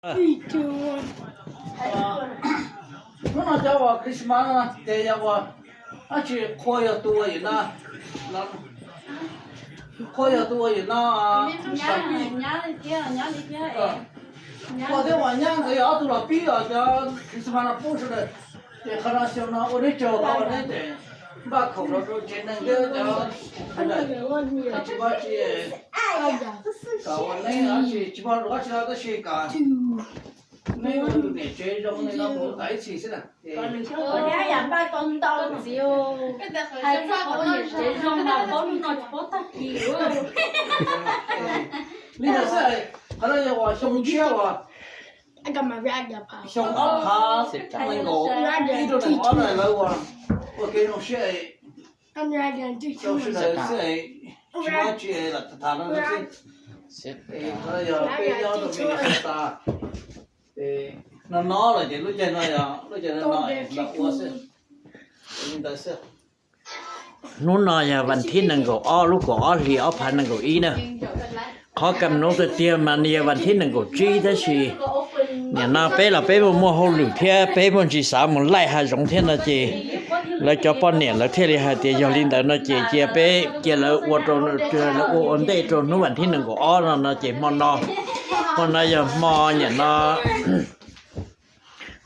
Hnub no cov uas Christmas no ces yog uas dab tsi, qhua yog tus uas yim na, qhua yog tus uas yim no, qhua thiab uas nyab nkawd yog ob tug los pib os cov Christmas no pub sawv daws. Ces qhov no xyoo no ua neb tsaug qhov uas neb ces npaj khoom los rau tsev neeg thiab cov sawv daws, tsis muaj tsi, kom uas neb tsis muaj dab tsi no tab sis kom neb ua tus niam tsev zoo li no mus tas ib txhis xwb na. Nyab yam npaj tau ntau ntxiv, hais txog qhov niam tsev zoo mas paub lub no tsis paub tag kis. Li ntawd xwb, qhov no yog uas xyoo tshiab uas xyoo ob phav nees nkaum ib rau nees ob na lawv ua, ua kev zoo siab rau sawv daws xwb, tsis muaj tsi lam tham no xwb. Qhov no yog peb nyob rau Minnesota, no no lawm ces lub caij no yog lub caij no no ua xwb. Li ntawd xwb. Hnub no yog vas thib nees nkaum ob lub kaum ob hlis ob phav nees nkaum ib na. Qhov kam nuv tiag tiag mas nws yog vas thib nees nkaum tsib tab sis nim no peb los peb muaj muaj hauj lwm thiab peb muaj ntsis xav mus laij hav zoov thiab no ces lawv cov poj niam lawv thiaj li hais tias yog li ntawd no ces cia peb cia lawv ua rau, lawv ua ua ntej rau hnub vas thib nees nkaum ob no no ces hmo no, hmo no yog hmo nim no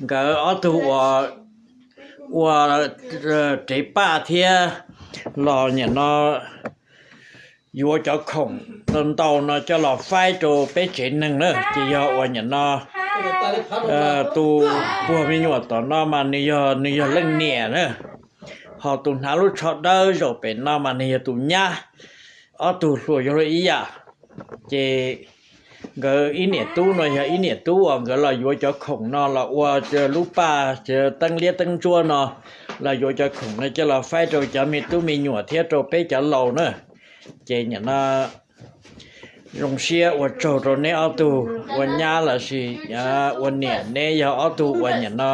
nkawd ob tug uas ua rev paj thiab los nim no yuav cov khoom ntau ntau no coj los faib rau peb tsev neeg na. Ces yog uas nim no tus puag me nyuam tom no mas nws yog, nws yog leej niam na, ho tus hnav lub tsho dawb zaum pem no mas nws yog tus nyab. Ob tug hluas yog luag ib yam. Ces nkawd ib niam tub no yog ib niam tub uas nkawd los yuav cov khoom no los ua lub paj teeb liab teeb ntsuab no, los yuav cov khoom no coj los faib rau cov me tub me nyuam thiab rau peb cov laus na. Ces nim no zoo siab ua tsaug rau neb ob tug ua nyab lossis ua niam, neb yog ob tug uas nim no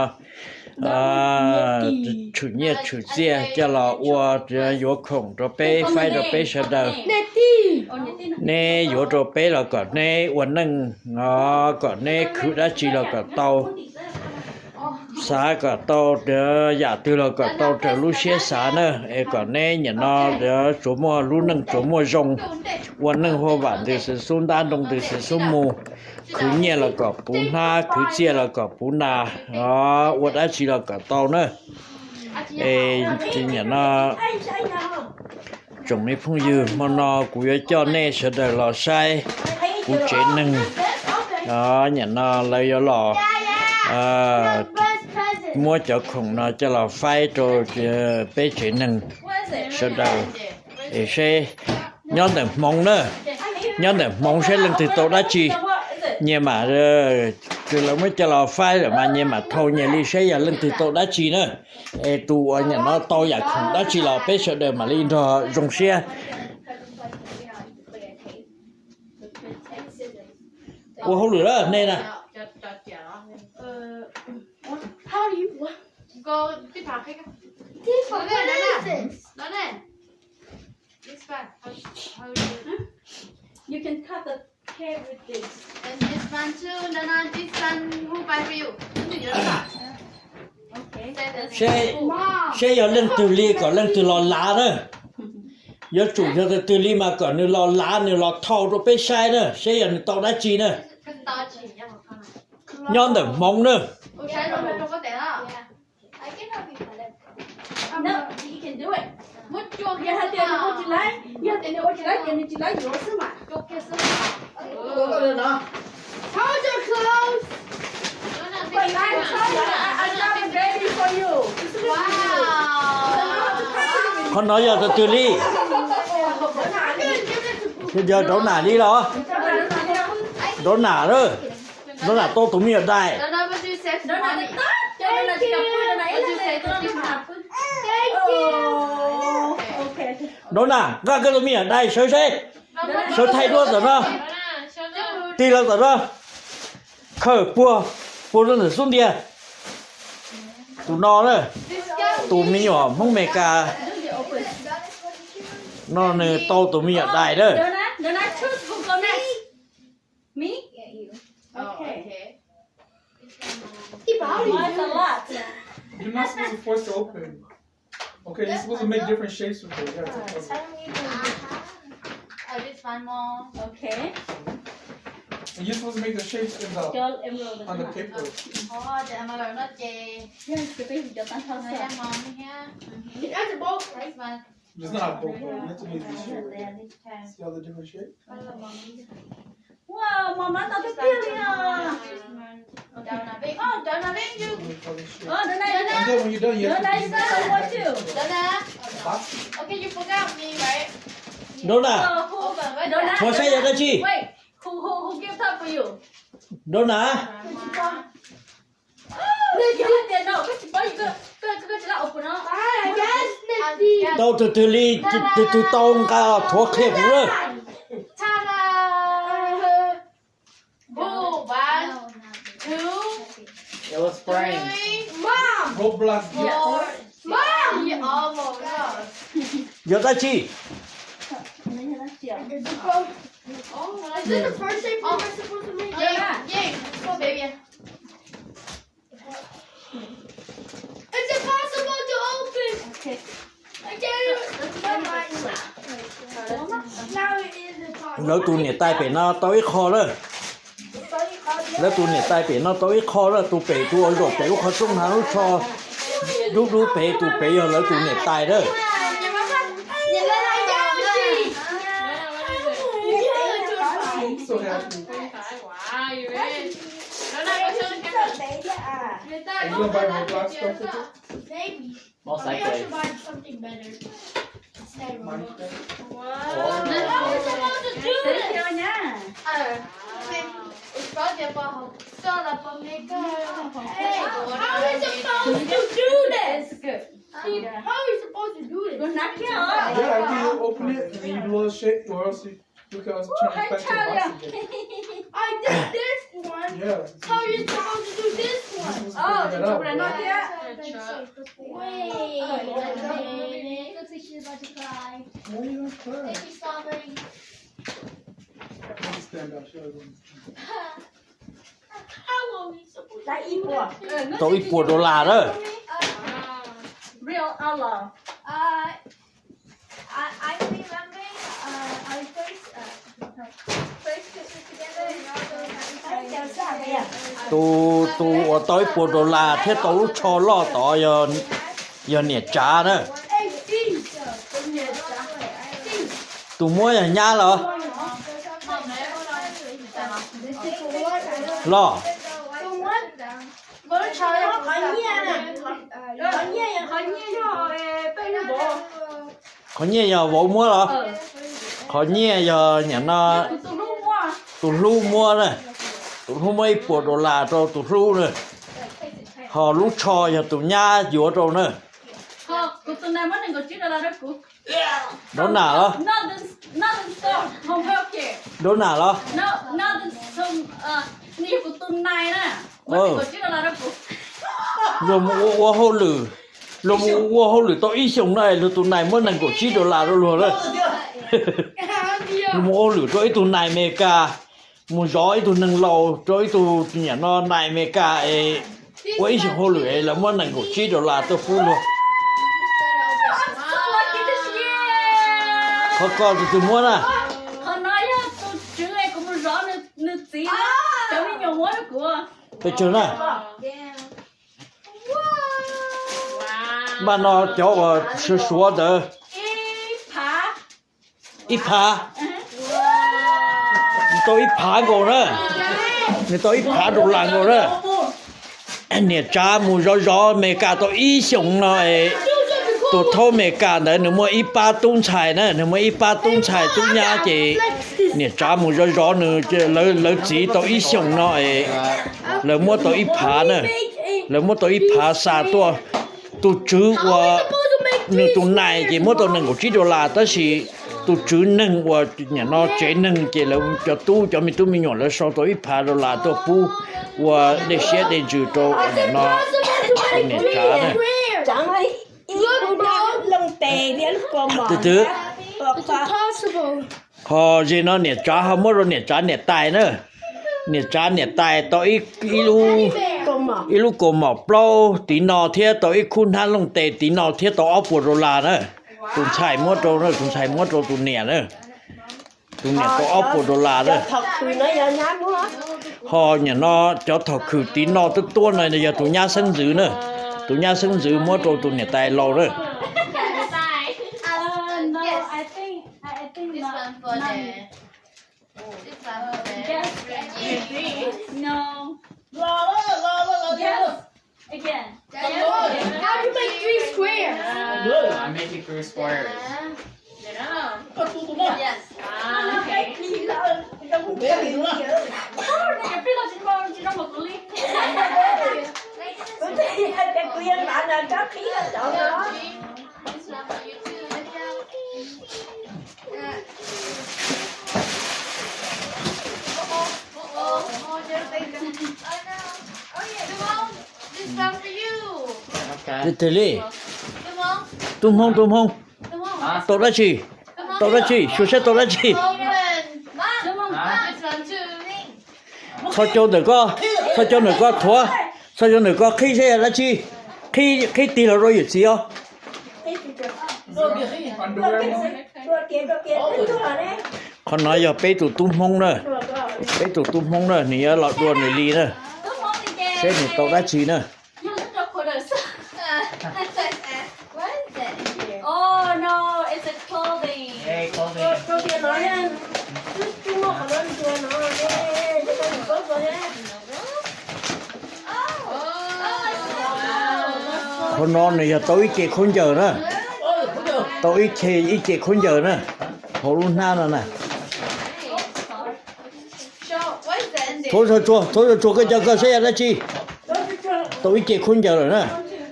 tshwm nyiaj tshwm txiaj coj los ua yuav khoom rau peb faib rau peb sawv daws. Neb yuav rau peb los kom neb ua neej, kom neb khwv dab tsi los kom tau, xav kom tau yam twg los kom tau raws lub siab xav na, es kom neb nim no tsuas muaj lub neej tsuas muaj zoo, ua neej huaj vam ntws xwm xub ntab nroo ntws xwm xub mus, khwv nyiaj los kom puv hnab, khwv txiaj los kom puv nas, ua dab tsi los kom tau na. Es nim no tsoom me phooj ywg, hmo no kuv yuav coj nej sawv daws los saib kuv tsev neeg. Nim no lawv yuav los muab cov khoom no coj los faib rau peb tsev neeg sawv daws. Es seb nyob ntawm hmoov na, nyob ntawm hmoov seb leej twg tau dab tsi, nyias mam, lawv muab coj los faib lawm mas nyias mam thau nyias li seb yog leej twg tau dab tsi na. Es tus uas nim no tau yam khoom dab tsi los peb sawv daws mam li nrog zoo siab ua hauj lwm lawm nej na. Seb yog leej twg li kom leej twg los lav na. Yuav tsum yog tus twg li mas kom nws los lav, nws los thau rau peb saib na, seb yog nws tau dab tsi na. Nyob ntawm hmoov na. Qhov no yog tus twg li? Yog Rau Nam li los? Rau Nam, Rau Nam tau tus me nyuam dais. Rau Nam, nqa koj tus me nyuam dais sawv seb. Sawv thaij duab tom no. Tig los tom no. Khawm puag, puag rau ntawm xub ntiag. Tus no na, tus me nyuam Hmoob Amelikas no nws tau tus me nyuam dais na. Why is a lot? You're not supposed to force it open. Okay, you're supposed to make different shapes with it. Yeah, it's a puzzle. Oh, this one more. Okay. And you're supposed to make the shapes in the, on the paper. Oh, the emerald no ces. Yes, the paper, the emerald. It's not a bowl, you have to make these shapes. See all the different shapes? Wow, mama tau tiag tiag li os. Dona, you got one too. Dona, you got one too. Dona. Okay, you forgot me, right? Dona. Dona. Ua saib yog dab tsi? Wait, who, who, who give top for you? Dona. Tau twg twg li, twg twg tau nqa los thuav qhia kuv lawm. One, two, three, four. Yog dab tsi? Is this the first shape we were supposed to make? Yeah, yeah. Go, baby. It's impossible to open. I can't even. Now it is impossible. Lawv tus niam tais pem no tau ib qho lawm. Lawv tus niam tais pem no tau ib qho lawm, tus pem tus uas zaum pem lub qhov rooj hnav lub tsho dub dub pem, tus pem yog lawv tus niam tais lawm. Maybe. Maybe I should buy something better. Instead of Minecraft. Wow. How are we supposed to do this? Oh, okay. It's probably about so the filmmaker. Hey, how are we supposed to do this? How are we supposed to do this? Yeah, I think you open it and then you do a little shake, or else you Look at us trying to pack the box again. I did this one. Yeah. So you're supposed to do this one. Oh, the truck. Wait a minute. Looks like she's about to cry. Why are you gonna cry? Thank you, strawberry. Let me stand up. She always wants to jump. How are we supposed to do this? Tau ib puas dollar lawm. Real outlaw. Uh, Tus, tus uas tau ib puas dollar thiab tau lub tsho loj tod yog niam tsav na. Tus muab yog nyab los? Los. Qhov nyiaj yog vauv muab los? Qhov nyiaj yog niam no, tus hlub muab na. Tus hlub muab ib puas dollar rau tus hlub na. Ho lub tsho yog tus nyab yuav rau na. Dov nam los? Dov nam los? Luag mus ua hauj lwm, luag mus ua hauj lwm tau ib xyoos no es luag tus nais muab nees nkaum tsib dollar rau luag lawm. Luag mus ua hauj lwm rau ib tug nais Amelikas, mus zov ib tug neeg laus rau ib tug niam no nais Amelikas es ua ib xyoos hauj lwm es lawv muab nees nkaum tsib dollar tuaj pub luag. Qhov ko tus twg muab na? Pes tsawg na? Npaj no cov uas suav suav ntawd. Ib phav. Nws tau ib phav nkaus na. Nws tau ib phav dollar nkaus na. Niam tsav mus zov zov Amelikas tau ib xyoos no es tus thaub Amelikas ntawd nws muaj ib pab tub ntxhais na, nws muaj ib pab tub ntxhais tub nyab ces niam tsav mus zov zov nws, lawv txiv tau ib xyoos no es lawv muab tau ib phav na. Lawv muab tau ib phav xa tuaj. Tus tswv uas nws tus nais ces muab tau nees nkaum tsib dollar, tab sis tus tswv neeg uas nim no tsev neeg ces lawv cov tub cov me tub me nyuam lawv sau tau ib phav dollar tuaj pub ua dej siab dej ntsws rau nim no niam tsav na. Tus twg? Ho ze no niam tsav ho muab rau niam tsav niam tais na. Niam tsav niam tais tau ib lub, ib lub kaus mom plaub tiv no thiab tau ib khub hnab looj tes tiv no thiab tau ob puas dollar na. Tus ntxhais muab rau, tus ntxhais muab rau tus niam na. Tus niam tau ob puas dollar na. Ho niam no cov thaum khwm tiv no tuab tuab no yog tus nyab xeeb ntxwv na. Tus nyab xeeb ntxwv muab rau tus niam tais laus na. Again. How do you make three squares? I'm making three squares. Yes. Ah, okay. Twg li? Tub Hmoob, Tub Hmoob. Tau dab tsi? Tau dab tsi? Xyuas saib tau dab tsi? Txhob caum ntawm ko, txhob caum ntawm ko thuav, txhob caum ntawm ko qhib saib yog dab tsi. Qhib tig los rau yawm txiv os. Qhov no yog peb tus tub Hmoob na, peb tus tub Hmoob na, nws yuav los dua nws li na, saib nws tau dab tsi na. Qhov no nws yog tau ib ce khaub ncaws na, tau ib ce, ib ce khaub ncaws na, hauv lub hnab no na. Thuav tsuag tsuag, thuav tsuag tsuag koj cov koj saib yog dab tsi. Tau ib ce khaub ncaws lawm na.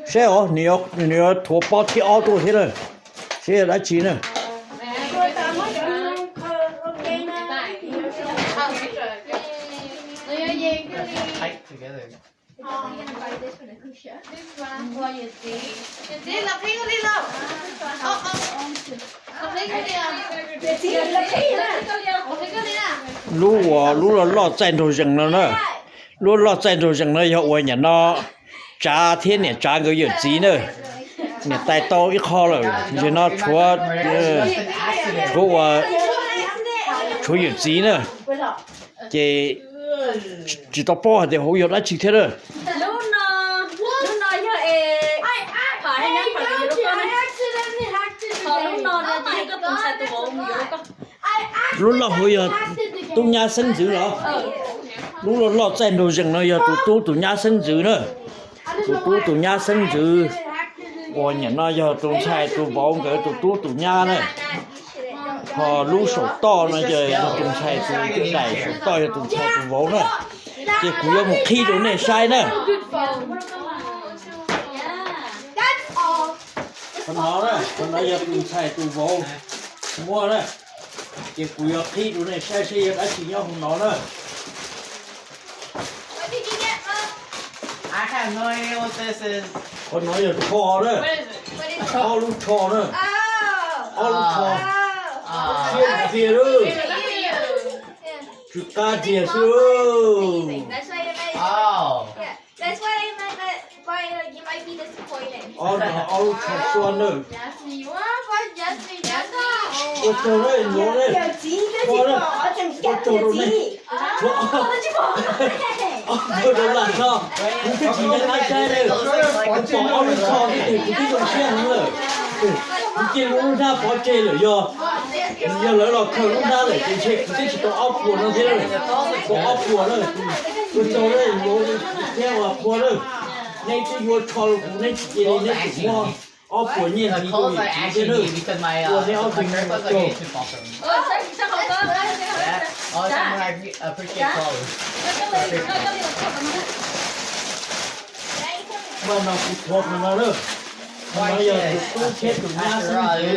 Saib os, nws yuav thuav pob thib ob tuaj thiab na. Saib yog dab tsi na. Lub uas lub loj loj txaij nraug zees no na. Lub loj txaij nraug zees no yog uas niam no tsav thiab niam tsav nkawd yawm txiv na. Niam tais tau ib qho lawm, nim no tshuav, tshuav uas, tshuav yawm txiv na. Ces tsis tau paub hais tias hauv yog dab tsi thiab na. Lub loj hauv yog tub nyab xeeb ntxwv los? Lub loj loj txaij nraug zees no yog tus tub tus nyab xeeb ntxwv na. Tus tub tus nyab xeeb ntxwv uas nim no yog tus ntxhais tus vauv nkawd tus tub tus nyab na. Ho lub saum toj no ces yog tus ntxhais tus daim saum toj yog tus ntxhais tus vauv na. Ces kuv yuav mus qhib rau nej saib na. Qhov no na, qhov no yog tus ntxhais tus vauv muab na. Ces kuv yuav qhib rau nej saib seb yog dab tsi nyob hauv no na. Qhov no yog tsho na. Ob lub tsho na. Ob lub tsho. Siab tiag lawm. Tsw qab tiag xwb. Ob no ob lub tsho suab na. Ua tsaug na, ua tsaug rau nej. Ob dollar no, kuv twb tsis nco qab saib li, kuv pom ob lub tsho no ces kuv twb zoo siab heev lawm. Kuv cia lub hnab pov tseg lawm, yog, yog lawv los khaws lub hnab lawm ces ntshe kuv twb tsis tau ob puas no thiab lawm. Tau ob puas na, ua tsaug na, thiab ua qhua na. Nej twb yuav tsho rau kuv, neb tsis cia li neb tseem muab ob puas nyiaj ntxiv rau yawm txiv thiab na. Ua neb ob tug ua tsaug. Npaj no kuv thuav qhov no na. Qhov no yog tus tub thiab tus nyab xeeb ntxwv na.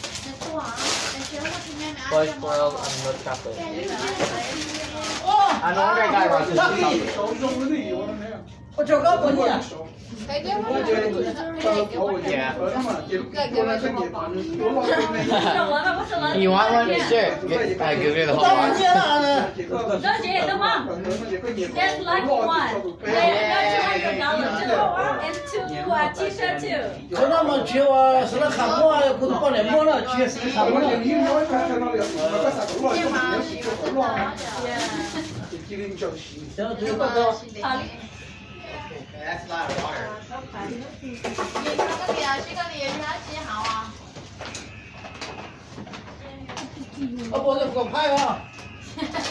Spice World and milk chocolate. I know that guy wants to do something. Yeah. You want one? Sure. Get, I give you the whole box. Just like one. It's two, uh, t-shirt too. Qhov no mas tsis ua xav laj kham muaj, kuv tus poj niam muaj no tsis xav laj kham muaj. Ua puas tus kom phaib os?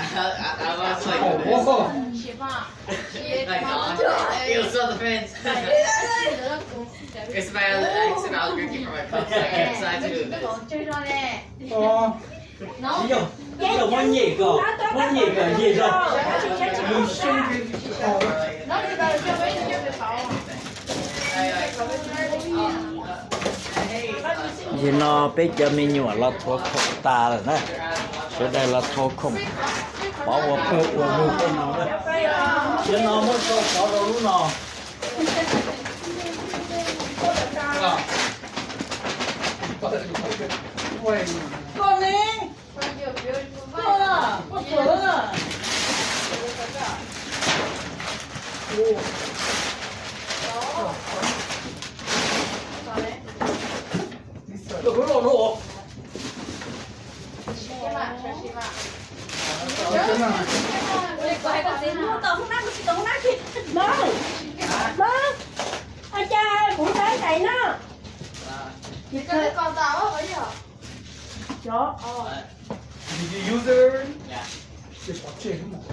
I, I was like, oh, whoa. Like, it was so the fence. It's my, it's my allergy from my cups. I got excited. Ib yog muab nyem kom, muab nyem kom yeg zog. Yog no peb cov me nyuam los thuav khoom tas lawm na. Sawv daws los thuav khoom, pov ua pawg ua lug tej no na. Cov no muab sau xov rau lub no. Mog, mog, ua cas kuv ntawd tais no. Cov. Did you use it already? Yeah. Ces pov tseg xwb mas.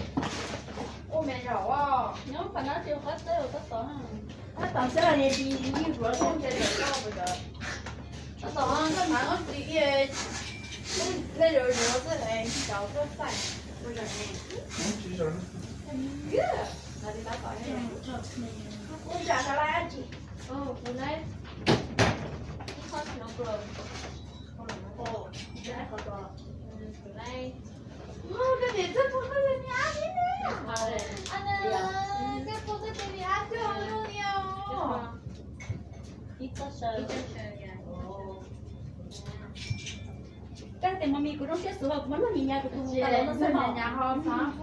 Ua me zaum os. Nyob qhov no ces qhov txawb tab tom na. Tab tom xwb los nws did you use it? Tab tom no koj hnav no did you, nej yuav yuav xwb es cov tuaj xaim ua zaum ne. Ua zaum no laj dab tsi? Ua zaum no. Koj tias mos mis kuv zoo siab xwb, kuv muab noj nyas nyas kuv tus mus tau los noj xwb mos.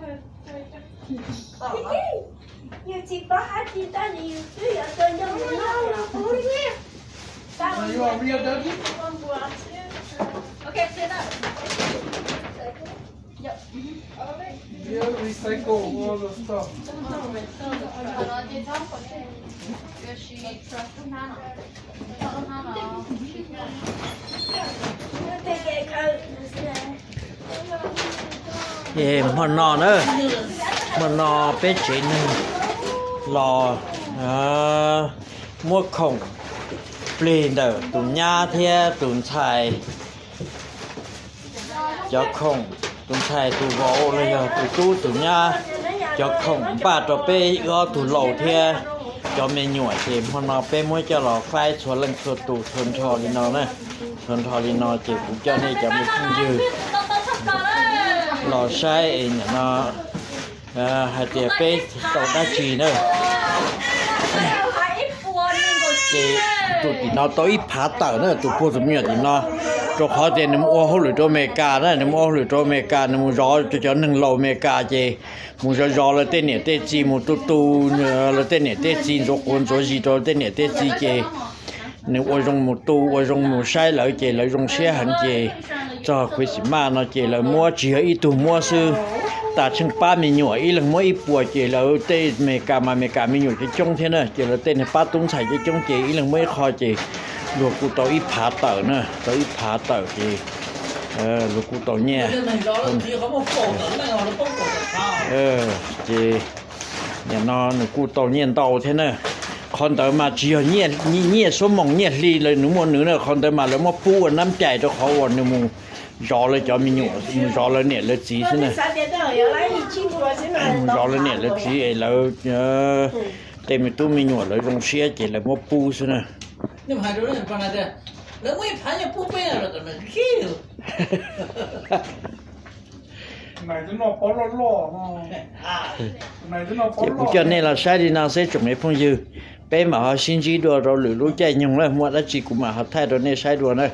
Yus tsis paub dab tsi tab sis yus twb yuav tau nco mus noj. Ok, clean up. Recycle all the stuff. Hmo no na, hmo no peb tsev neeg los muab khoom plig ntawm tus nyab thiab tus ntxhais cov khoom, tus ntxhais tus vauv los yog tus tub tus nyab cov khoom npaj rau peb ob tug laus thiab cov me nyuam ces hmo no peb muab coj los faib txhua leej txhua tus txhua nrho li no na. Txhua nrho li no ces kuv coj nej cov me phooj ywg los saib es nim no hais tias peb tau dab tsi na. Ces tus tim no tau ib phav tawm na, tus puag tus me nyuam tim no, rau qhov tias nws mus ua hauj lwm rau Amelikas na, nws mus ua hauj lwm rau Amelikas, nws mus zov rau cov neeg laus Amelikas ces mus zov zov lawv tej niam tej txiv, mus tu tu lawv tej niam tej txiv, ntxuav quav ntxuav zis rau lawv tej niam tej txiv ces nws ua zoo mus tu, ua zoo mus saib lawv ces lawv zoo siab heev ces txog Christmas no ces lawv muab tsis yog ib tug muab xwb, tas tsheej pab me nyuam ib leeg muab ib puas ces lawv tej Amelikas mas Amelikas me nyuam coob coob thiab na, ces lawv tej niag pab tub ntxhais coob coob ces ib leeg muab ib qho ces luag kuj tau ib phav tawm na, tau ib phav tawm ces luag kuj tau nyiaj. Ces nim no nws kuj tau nyiaj ntau thiab na. Qhov ntawd mas tsis yog nyiaj xuab moos nyiaj hli lawv nws muaj nws na, qhov ntawd mas lawv muab pub ua nab cais rau qhov uas nws mus zov lawv cov me nyuam, mus zov lawv niam lawv txiv xwb na. Mus zov lawv niam lawv txiv es lawv tej me tub me nyuam lawv zoo siab ces lawv muab pub xwb na. Ces kuv coj nej los saib li no xwb tsoom me phooj ywg, peb mam ho sib ntsib dua rau lwm lub caij nyoog na, muaj dab tsi kuv mam ho thaij rau nej saib dua na.